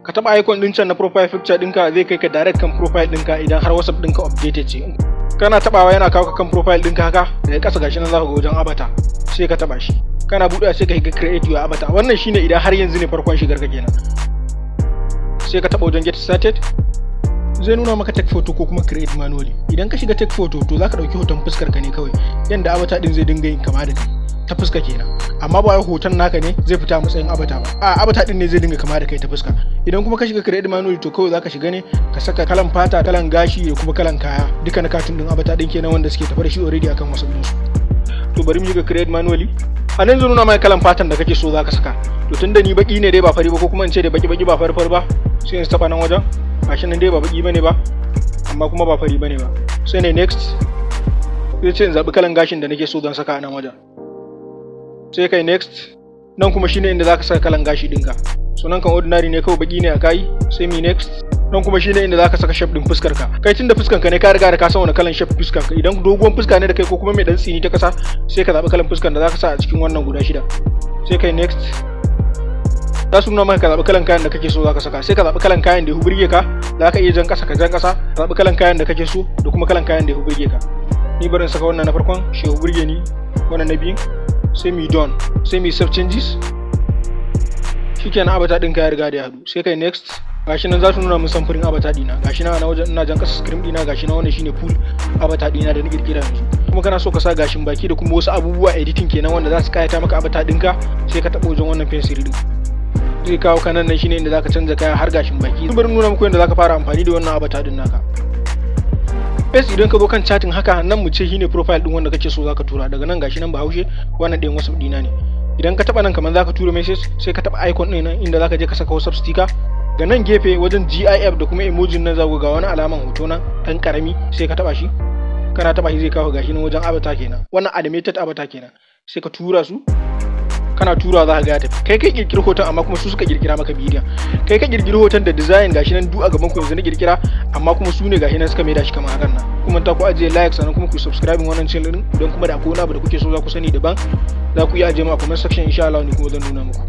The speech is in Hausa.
Ka taba icon din can na profile picture ɗinka, zai kai ka direct kan profile ɗinka idan har WhatsApp ɗinka updated ce. Kana tabawa yana kawo ka kan profile ɗinka haka. Daga ƙasa gashi nan zaka ga wajen avatar, sai ka taba shi. Kana buɗewa sai ka shiga create your avatar. Wannan shine idan har yanzu ne farkon shigar ka kenan. Sai ka taba wajen get started, zai nuna maka take photo ko kuma create manually. Idan ka shiga take photo, to zaka dauki hoton fuskar ka ne kawai, yanda avatar din zai dinga yin kama da kai ta fuska kenan, amma ba wai hoton naka ne zai fita a matsayin avatar ba, a avatar din ne zai dinga kama da kai ta fuska. Idan kuma ka shiga create manually, to kawai zaka shiga ne ka saka kalan fata, kalan gashi da kuma kalan kaya, duka na cartoon din avatar din kenan wanda suke tafe da shi already akan WhatsApp din su. To bari mu shiga create manually. A nan zai nuna mai kalan fatan da kake so zaka saka. To tunda ni baki ne dai ba fari ba, ko kuma in ce da baki baki ba fari fari ba, sai in taba nan wajen. Gashi nan dai ba baki bane ba, amma kuma ba fari bane ba. Sai ne next. Sai ce in zabi kalan gashin da nake so zan saka a nan wajen, sai kai next. Nan kuma shine inda zaka saka kalan gashi dinka. So nan kan ordinary ne kawai, baki ne a kai. Sai mi next. Nan kuma shine inda zaka saka shape din fuskar ka. Kai tunda fuskan ka ne, ka riga da ka san wani kalan shape fuskar ka. Idan doguwan fuska ne da kai ko kuma mai dan tsini ta kasa, sai ka zabi kalan fuskar da zaka sa a cikin wannan guda shida. Sai kai next. Za su nuna maka ka zaɓi kalan kayan da kake so zaka saka. Sai ka zaɓi kalan kayan da ya burge ka. Za ka iya jan ƙasa, ka jan ƙasa, zaɓi kalan kayan da kake so da kuma kalan kayan da ya burge ka. Ni barin saka wannan na farkon, shi ya burge ni, wannan na biyun. Sai mu done, sai mu save changes. Shikenan, avatar ɗinka ya riga da ya haɗu. Sai kai next. Gashi nan za su nuna min samfurin avatar ɗina. Gashi nan a wajen ina jan ƙasa screen ɗina, gashi nan, wannan shine full avatar ɗina da na kirkira yanzu. Kuma kana so ka sa gashin baki da kuma wasu abubuwa, editing kenan, wanda za su kayata maka avatar ɗinka, sai ka taɓa wajen wannan pencil ɗin, zai kawo ka nan. Shine inda zaka canza kaya har gashin baki. Bari nuna muku yadda zaka fara amfani da wannan avatar din naka. First, idan ka zo kan chatting haka nan, mu ce shine profile din wanda kake so zaka tura. Daga nan gashi nan Bahaushe, wannan ɗayan WhatsApp dina ne. Idan ka taba nan kamar zaka tura message, sai ka taba icon din nan inda zaka je ka saka WhatsApp sticker. Ga nan gefe wajen GIF da kuma emoji nan, za ku ga wani alaman hoto nan dan karami, sai ka taba shi. Kana taba shi zai kawo gashi nan wajen avatar kenan, wannan animated avatar kenan. Sai ka tura su. Kana tura za ka ga ya tafi. Kai kai kirkiri hoton, amma kuma su suka kirkira maka bidiyon. Kai ka kirkiri hoton da design, gashi nan duk a gaban ku yanzu na kirkira, amma kuma su ne gashi nan suka maida shi kamar hakan nan. Kuma ta ku ajiye like, sannan kuma ku subscribe wannan channel din. Don kuma da akwai wani abu da kuke so za ku sani daban, za ku iya ajiye mu a comment section. Insha Allah ni kuma zan nuna muku.